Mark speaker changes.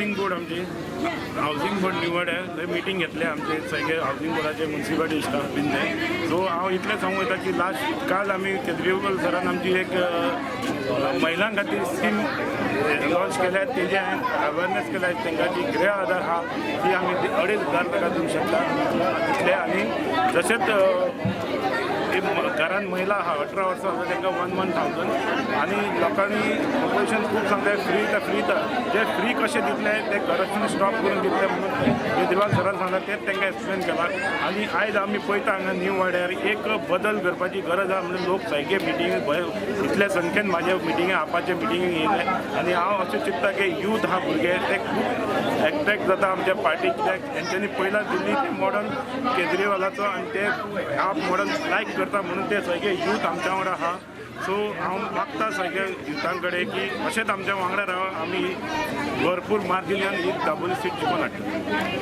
Speaker 1: Housing board, आमची housing board निवड आहे. थंय मिटींग घेतले आमचे सगळे हावसिंग बोर्डाचे, मुन्सिपालिटी स्टाफ बीन ते. सो हांव इतलें सांगूं येता की लास्ट काल आमी केजरीवाल सरान आमची एक महिलां खातीर स्कीम लॉन्च केल्या, तेजे हांवें अवेरनेस केल्या तांकां की गृह आधार आहा ती आमी 2500 ताका दिवंक शकता तितले. आनी तशेंच घरान महिला आहा, 18 वर्सां आसा, तांकां वन वन थावजंड. आनी लोकांनी ऑपोजिशन खूब सांगता फ्री तर फ्री, तर जे फ्री कशें दितले ते करप्शन स्टॉप करून दितले म्हणून केजरीवाल सरान सांगला, तेच तांकां एक्सप्लेन केलां. आनी आयज आमी पळयता हांगा न्यू वाड्यार एक बदल करपाची गरज आहा म्हणून लोक सारके मिटिंगे इतल्या संख्येन म्हाज्या मिटिंगे, आपाच्या मिटिंगेक येयले. आनी हांव अशें चिंत्ता की यूथ आहा, भुरगे, ते खूब एट्रेक्ट जाता आमच्या पार्टीक, कित्याक हेंच्यांनी पयला दिल्ली ते मॉडल केजरीवालाचो आनी ते आप मॉडल लायक करता म्हणून ते सगळे यूथ आमच्या वांगडा आहा. सो हांव मागता सगळ्या युथां कडेन की अशेंच आमच्या वांगडा रावा. आमी भरपूर मार्जीनान ही दाबोली सीट जिखून हाडटले.